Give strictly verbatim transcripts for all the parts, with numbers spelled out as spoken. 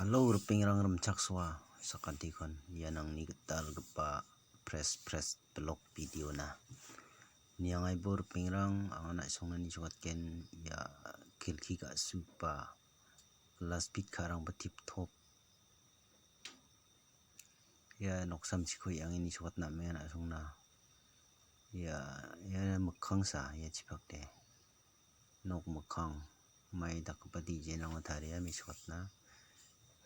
Halo, ripengrang rimchaksoa sakantikon. Ian angni gitalgipa pres pres blog video-na. Niangaibo ripengrang, anga na·songnani sokatgen ia kelki ga·sugipa glass pit ka·rangba tip top. Ia noksamchiko iange nisokatna amenga na·songna. Ia, ia mikkangsa, ia chipakde. Nok mikkang, mai dakgipa dijen-rangko taria mesokatna.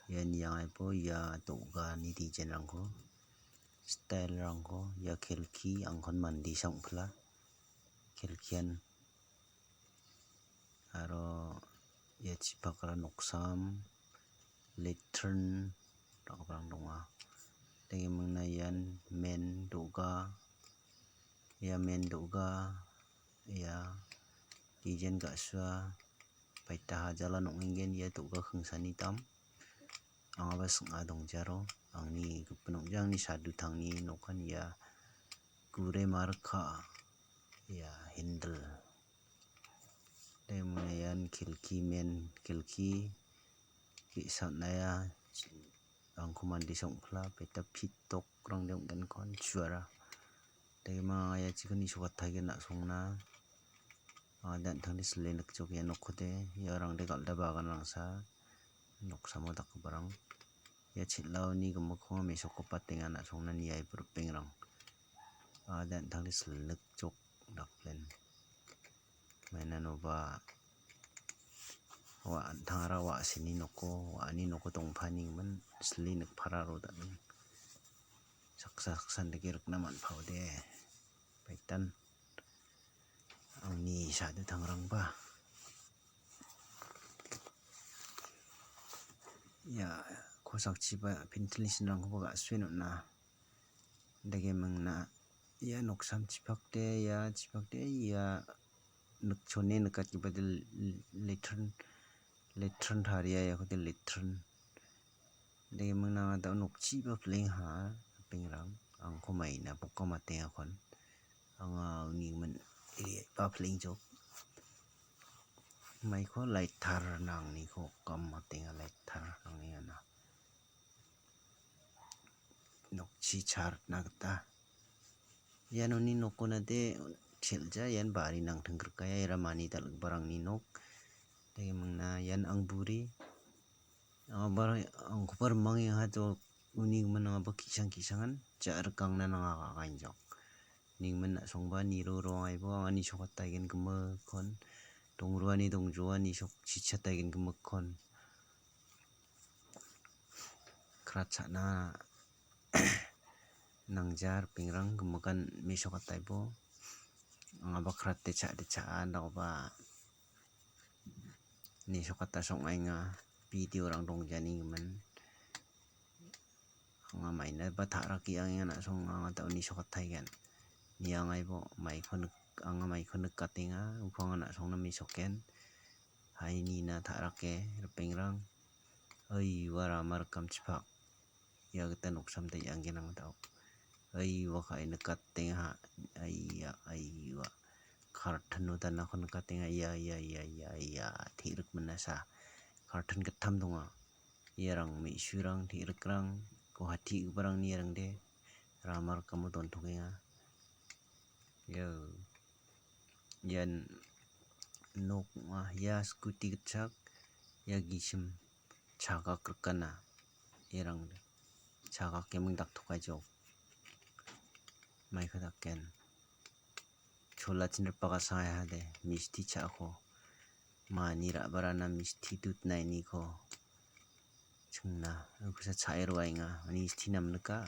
Ia niangaibo ia do·gani dijen-rangko, style-rangko, ia kelki angkon mande sangpila. Kelkian aro ia chipakra noksam, late turn dakgiparang donga. Dake mingna ian men do·ga, ia men do·ga, ia dijen ga·sua, paita hajalan ong·engen ia do·ga kingsani dam. Angaba sing·a dongjaro, angni gipin ong·ja, angni sadu tangni nokan ia gure marka, ia hendil. Dake mingna ian kelki men, kelki ge·sa on·aia, angko mande songpila, paita pit tokrangde ong·genkon chuara. Dake mingna anga ia chikoni sokataigen na·songna. Anga de an·tangde sile nikjok ia nokkode, iarangde galda baganrangsa noksamo dakgiparang. Ia chel·aoni gimikko mesokgipatenga na·songna niaibo ripengrang. Anga de an·tangde sile nikjok dakplen. Mainanoba wa-, an·tangara wa·sini noko, wa·ani noko dongpanigimin sile nikpararo daning. Saksa saksan dake rikna man·paode. Paitan angni sadu tangrangba. Ia kosakchiba ventilation-rangkoba ga·sue on·a. Dake mingna ia noksamchipakde, ia chipakde, ia nik-, chone nikatgipade l-, l-, late turn, late turn taria iakode late turn. Dake mingna anga da·o nokchiba pleng ha, ripengrang, angko maina boka matengakon. Anga uni gimin, eh, ba pleng jok. Maiko lighter nangniko kam matenga lighter nangni ana. Nokchi chartna gita. Ianoni nokona de chel·ja, ian bari nangtenggrika, ia era mani dal·giparangni nok. Dake mingna ian angburi. Anga bar-, angkoba rimangenga to uni gimin angaba ki·sang ki·sangan ja·rikangna nanga ka·a injok. Uni gimin na·songba niro roangaibo angani sokataigen gimikkon, dongruani dongjoani sok chichataigen gimikkon. Krat cha·na nangja ripengrang gimikan mesokataibo. Angaba krat de cha·, de cha·a, dakoba nisokata song·ainga, video-rang dongjani gimin. Anga mainaba ta·rake angenga na·song anga ta·oni sokataigen. Niangaibo maiko nik-, anga maiko nikatenga, uko anga na·songna mesoken. Hai nina ta·rake, ripengrang. Oi, ua rama rikamchipak. Ia gita noksamde iangenang dao. Ai, ua ka·e nikatenga. Aia, ai, ua. Karton-o danako nikatenga. Ia, ia, ia, ia, ia. Te·rik minasa. Karton gittam donga. Iarang me·surang, te·rikrang, Guwahati giparangni iarangde rama rikamo dontokenga. Ia, ian nok ong·a. Ia skuti gitchak, ia gisim. Chagak rikana. Iarang chagak eming daktokaijok. Maiko daken. Cholachin ripaka sangaihade, misti cha·ako. Mani ra·barana misti dut nainiko. Chingna, ukusa cha·e roaenga. Mani misti namnika.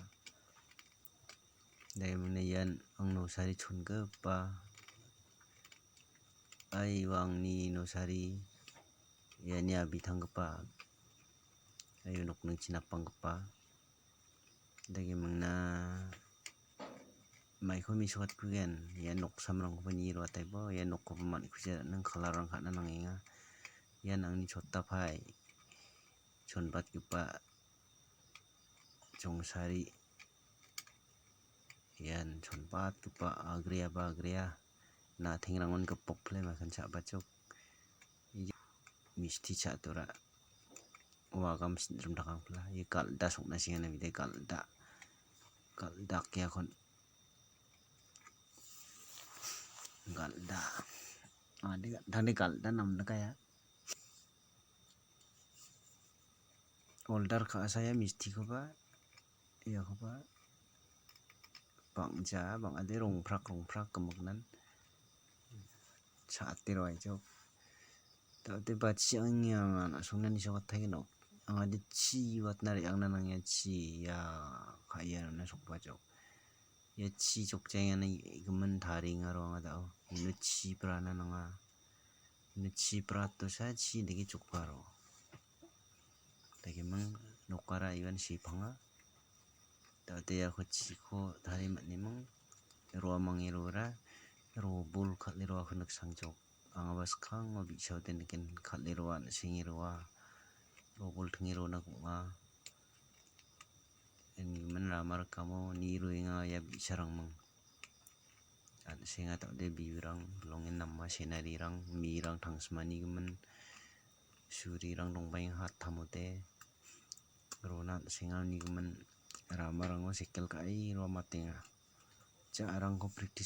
Dai mingna ian ang nosari chongipa. Ai, ua angni nosari. Iani abitanggipa. Aio nokningchi napanggipa. Dake mingna maiko mesokatkugen. Ia noksamrangkoba nie roataibo. Ia nokkoba man·kuja ning kalarrang ka·na nangenga. Ian angni chotapai. Chonbatgipa jongsari. Ian chonbatgipa agreaba agrea. Na·tengrangon gipok pile makan cha·bachok. Misti cha·tora. Wagam sinrim dakangpla. Ye galda sokna singana bide galda. Galda kiakon. Galda. Ade tangde galda namna kaya. Order ka·a saya mistikoba, iakoba bang·ja, bang·ade rongprak, rongprak gimiknan cha·ate roaijok. Daode bachi angni anga na·songna nisokatagenok. Angade chi watna re·angna nangia chi, ia ka·ia nona sokbajok. Ia chi chokjaengana gimin tarienga roanga dao. Ino chi brana nanga. Ino chi bratosa chi dake chokbaro. Dagiming nokara iban sipanga. Daode iako chiko tari man·eming. Roamange rora. Robol kal·e roako niksangjok. Angaba skango bi·saode nigen kal·e roa, an·senge roa. Robol tinge rona gong·a. Ian gimin rama rikamo ni roenga ia bi·sarangming. An·senga daode birang bilongen nama senarirang, mirang tangsimani gimin surirang dongbaenga hattamode. Rona an·senga uni gimin ramarango sekel ka·e roamatenga. Ja·arangko practice